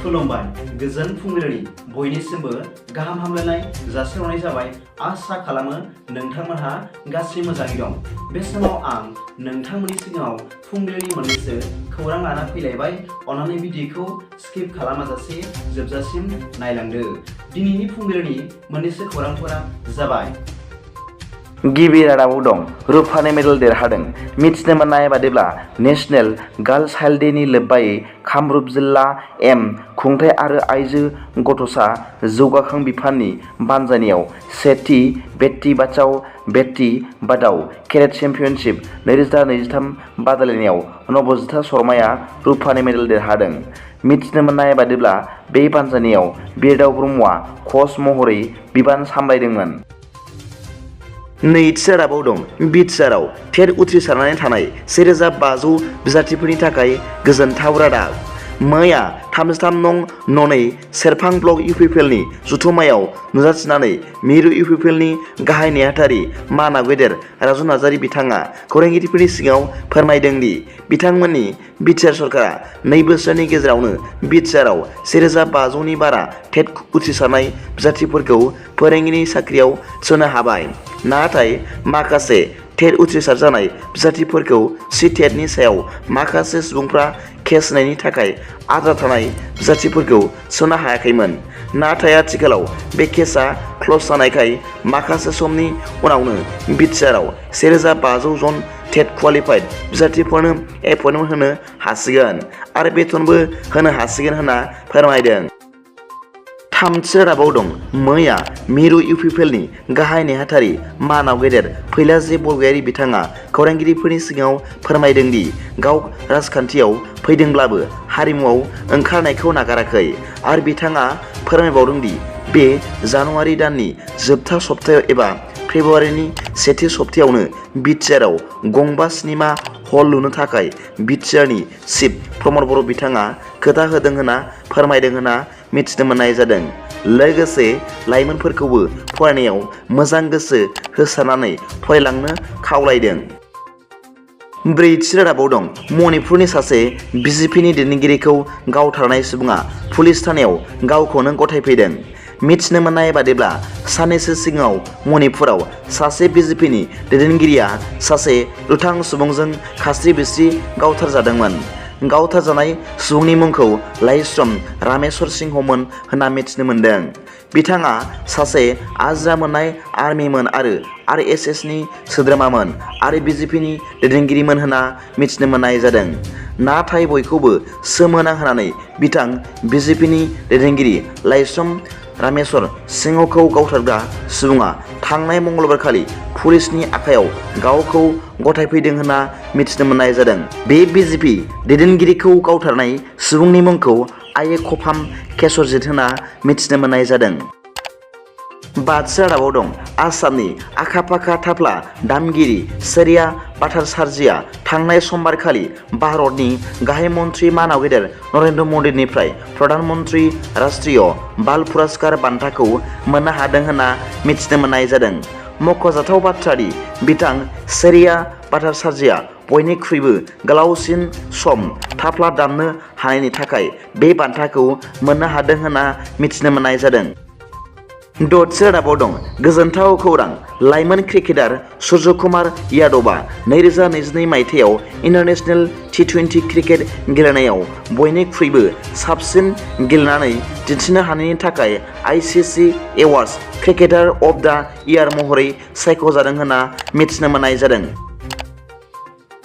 खुलुमबाय गोजोन फुंबिलिनि बयनिसिमबो गाहाम हामलायनाय जासिहरनाय जाबाय। आसा खालामो नोंथांमोनहा गासै मोजाङै दं। बे समाव आं नोंथांमोननि सिगाङाव फुंबिलिनि मोननैसो खौरां लाना फैलायबाय। अन्नानै भिडिअखौ स्किप खालामाजासे जोबजासिम नायलांदो। दिनैनि फुंबिलिनि मोननैसो खौरांफोरा जाबाय। गिबि रादाबाव दं रुफानि मेडेल देरहादों। मिथिनो मोननाय बादिब्ला नेशनेल गार्ल चाइल्ड डेनि लोब्बायै कामरुप जिल्ला एम खुंथाय आरो आइजो गथ'सा जौगाखां बिफाननि बानजायनायाव सेथि बेटी बाचाव बेटी पढ़ाओ केडेट चेम्पियनशिप 2023 बादायलायनायाव नबजिता शर्माया रुफानि मेडेल देरहादों। मिथिनो मोननाय बादिब्ला बे बानजायनायाव बिरदाव ब्रह्मआ कच महरै बिबान सामलायदोंमोन। नैथि रादाबाव दं बिटिआरआव टेट उथ्रिसारनानै थानाय 1500 बिजाथिफोरनि थाखाय गोजोनथाव रादाब। मैया 33 नं ननै सेरफां ब्लक इउपिपिएलनि जथुम्मायाव नुजाथिनानै मिरु इउपिपिएलनि गाहाय नेहाथारि मानाव गेदेर राजु नार्जारी बिथाङा खौरांगिरिफोरनि सिगाङाव फोरमायदों दि बिथांमोननि बिटिआर सरकारा 2 बोसोरनि गेजेरावनो बिटिआरआव 1500 नि बारा टेट उथ्रिसारनाय बिजाथिफोरखौ फोरोंगिरिनि साख्रियाव थिसननो हाबाय। नाथाय माखासे टेट उथ्रिसार जानाय बिजाथिफोरखौ टेटनि सायाव माखासे सुबुंफ्रा केस होनायनि थाखाय आद्रा थानाय बिजाथिफोरखौ थिसननो हायाखैमोन। नाथाय आथिखालाव बे केसआ क्ल'ज जानायखाय माखासे समनि उनावनो बिटिआरआव 1500 जन टेट क्वालिफाइड बिजाथिफोरनो एपइन्टमेन्ट होनो हासिगोन आरो बेथनबो होनो हासिगोन होनना फोरमायदों। थामथि रादाबाव दं मैया मिरु इउपिपिएलनि गाहाय नेहाथारि मानाव गेदेर फैलाजि बरगयारी बिथाङा खौरांगिरिफोरनि सिगाङाव फोरमायदों दि गाव राजखान्थियाव फैदोंब्लाबो हारिमुआव ओंखारनायखौ नागाराखै आरो बिथाङा फोरमायबावदों दि बे जानुवारि दाननि जोबथा सप्तायाव एबा फेब्रुवारिनि सेथि सप्तायावनो बिटिआरआव गंबा सिनेमा हल लुनो थाखाय बिटिआरनि चिफ प्रमद बर' बिथाङा खोथा होदों होनना फोरमायदों होनना मिथिनो मोननाय जादों। लोगोसे लाइमोनफोरखौबो फरायनायाव मोजां गोसो होसारनानै फरायलांनो खावलायदों। ब्रैथि रादाबाव दं मणिपुरनि सासे बिजेपिनि दैदेनगिरिखौ गावथारनाय सुबुङा पुलिस थानायाव गावखौनो गथायफैदों। मिथिनो मोननाय बादिब्ला साननैसो सिगाङाव मणिपुराव सासे बिजेपिनि दैदेनगिरिया सासे दुथां सुबुंजों खास्रि बिस्रि गावथारजादोंमोन। गावथारजानाय सुबुंनि मुंखौ लाइस्रम रामेश्वर सिंहमोन होनना मिथिनो मोन्दों। बिथाङा सासे आजिरा मोननाय आर्मिमोन आरो आरएसएसनि सोद्रोमामोन आरो बिजेपिनि दैदेनगिरिमोन होनना मिथिनो मोननाय जादों। नाथाय बयखौबो सोमोनांहोनानै बिथां बिजेपिनि दैदेनगिरि लाइस्रम रामेश्वर सिंहखौ गावथारग्रा सुबुङा थांनाय मंगलबारखालि पुलिसनि आखायाव गावखौ गथायफैदों होनना मिथिनो मोननाय जादों। बे बिजेपि दैदेनगिरिखौ गावथारनाय सुबुंनि मुंखौ आये खफाम केशरजित होनना मिथिनो मोननाय जादों। बाथि रादाबाव दं आसामनि आखा-फाखा थाफ्ला दामगिरि सरिया भट्टाचार्यआ थांनाय समबारखालि भारतनि गाहाय मन्त्रि मानाव गेदेर नरेन्द्र मदिनिफ्राय प्रधान मन्त्रि राष्ट्रीय बाल पुरस्कार बान्थाखौ मोननो हादों होनना मिथिनो मोननाय जादों। मख'जाथाव बाथ्रा दि बिथां सरिया भट्टाचार्यआ बयनिख्रुइबो गोलावसिन सम थाफ्ला दामनो हानायनि थाखाय बे बान्थाखौ मोननो हादों होनना मिथिनो मोननाय जादों। दथि रादाबाव दं गोजोनथाव खौरां लाइमोन क्रिकेटार सूर्य कुमार यादवआ 2022 मायथाइयाव इन्टारनेशनेल T20 क्रिकेट गेलेनायाव बयनिख्रुइबो साबसिन गेलेनानै दिन्थिनो हानायनि थाखाय ICC एवार्ड्स क्रिकेटार अफ द इयार महरै सायख'जादों होनना मिथिनो मोननाय जादों।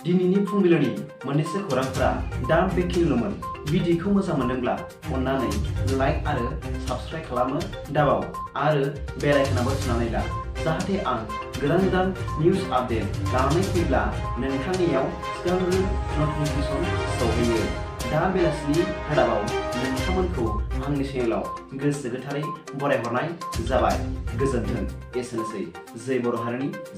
दिनैनि फुंबिलिनि मोननैसो खौरांफोरा दा बेखिनिल'मोन। भिडिअखौ मोजां मोनदोंब्ला अन्नानै लाइक आरो साबस्क्राइब खालामनो दाबाव आरो बेल आइकनआबो थुनानै ला जाहाथे आं गोदान निउस आपडेट लानानै फैब्ला नोंथांनियाव सिगांग्रो नटिफिकेसन सौहैयो। दा बेलासिनि रादाबाव नोंथांमोनखौ आंनि चेनेलाव गोसो गोथारै बरायहरनाय जाबाय। गोजोन्थों। एसेनोसै जै बर' हारिनि